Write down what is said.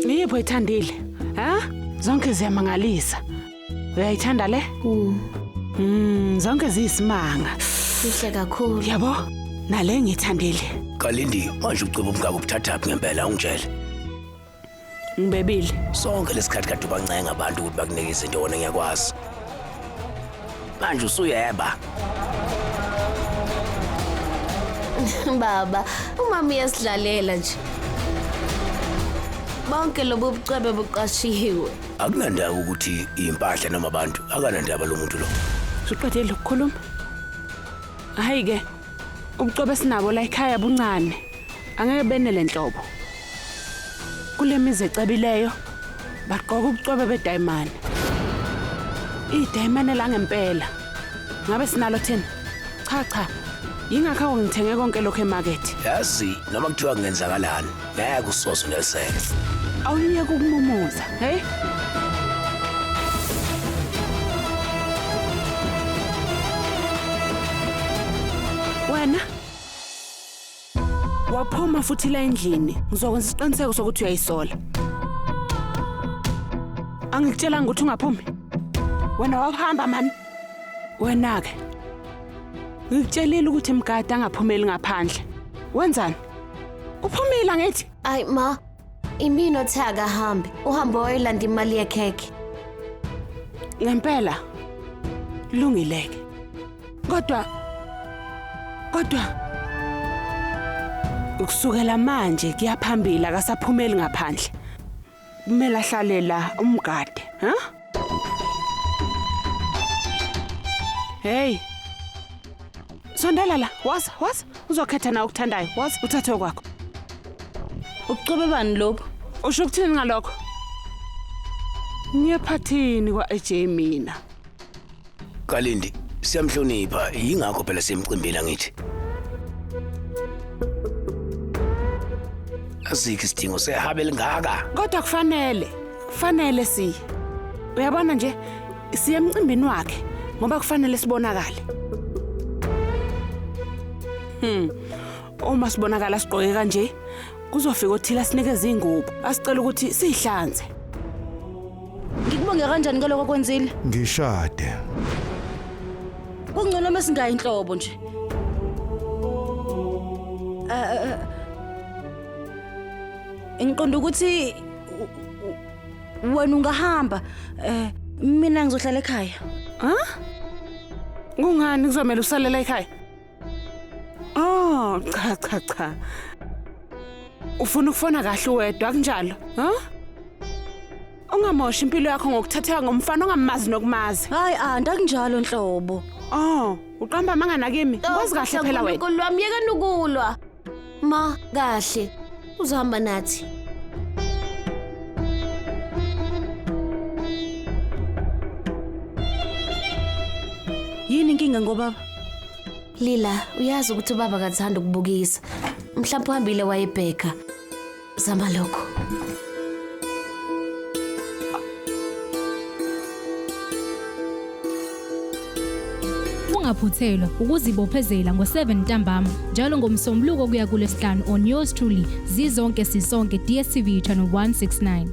Yipho ithandile? Ha? Zonke ziyamangalisa. Uyayithanda le? Zonke ziyisimanga. Sihle kakhulu. Yabo? Nale ngiyithandile. Kalindi, manje ucebo obungaka ubuthathaphi ngempela ungitshele. Ngibebile. Sonke lesikhathi kade ubancenga abantu ukuthi bakunike izinto wona ngiyakwazi. Manje usuyeba. Baba, umama uyasidlalela nje. Bonke lobu bucwebe buqashiwe. Akunandaba ukuthi impahla noma abantu, akanandaba lo muntu lo. Usuqedile ukukhuluma? Hayi ke. Ubucwebe sinabo la ekhaya buncane. Angeke benele nhlobo. Kule mizi ecebileyo bagqoka ubucwebe bedayimane. Idayimane la ngempela. Ngabe sinalo thina? Cha cha. Yingakho ngithenge konke lokho emakethe. Yazi noma kuthiwa kungenzakalani, ngeke usoze uneliseke. Awuyeke ukumumuza, hey? Wena waphuma futhi la endlini. Ngizokwenza isiqiniseko sokuthi uyayisola. Angikutshelanga ukuthi ungaphumi. Wena wahamba mani. Wena ke ngikutshelile ukuthi mgadi angaphumeli ngaphandle. Wenzani? Uphumile angithi? Ayi ma, imina othe akahambe. Uhambe wayolanda imali yekhekhe. Ngempela lungileke. Kodwa ukusukela manje kuyaphambili akasaphumeli ngaphandle. Kumele ahlale la umgade, ha? Hey. Sondela la, waza, waza. Uzokhetha na okuthandayo. Waza uthathe okwakho. Ubucwebe bani lobu? Usho ukuthini ngalokho? Ngiyephathini kwa-AJ mina. Kalindi, siyamhlonipha, yingakho phela siyemcimbini angithi. Asikho isidingo sehabe elingaka. Kodwa kufanele siye. Uyabona nje siye emcimbini wakhe ngoba kufanele sibonakale. Uma sibonakala sigqoke kanje kuzofika othile asinikeze ingubo asicela ukuthi sihlanze. Ngikubonge kanjani ngalokho okwenzile? Ngishade. Kungcono uma singayi inhlobo nje. Ngiqonda ukuthi wena ungahamba, mina ngizohlala ekhaya. Ha? Kungani kuzomela usalele ekhaya? Oh, cha cha cha. Ufuna ukufona kahle uwedwa akunjalo? Ha? Ungamoshi impilo yakho ngokuthatheka ngomfana ongamazi nokumazi. Hayi anti akunjalo nhlobo. Oh, uqamba amanga nakimi. Ngikwazi kahle phela wena. Unkulunkulu wami yekani ukulwa. Ma, kahle. Uzohamba nathi. Yini inkinga ngobaba? Lila, uyazi ukuthi ubaba akathanda ukubukisa. Mhlawumbe uhambile wayebheka. Zama lokho. Ungaphuthelwa ukuzibophezela ngo-7 ntambama njalo ngoMsombuluko kuya kuLwesihlanu on yours truly Zizonke Sisonke DStv channel 169.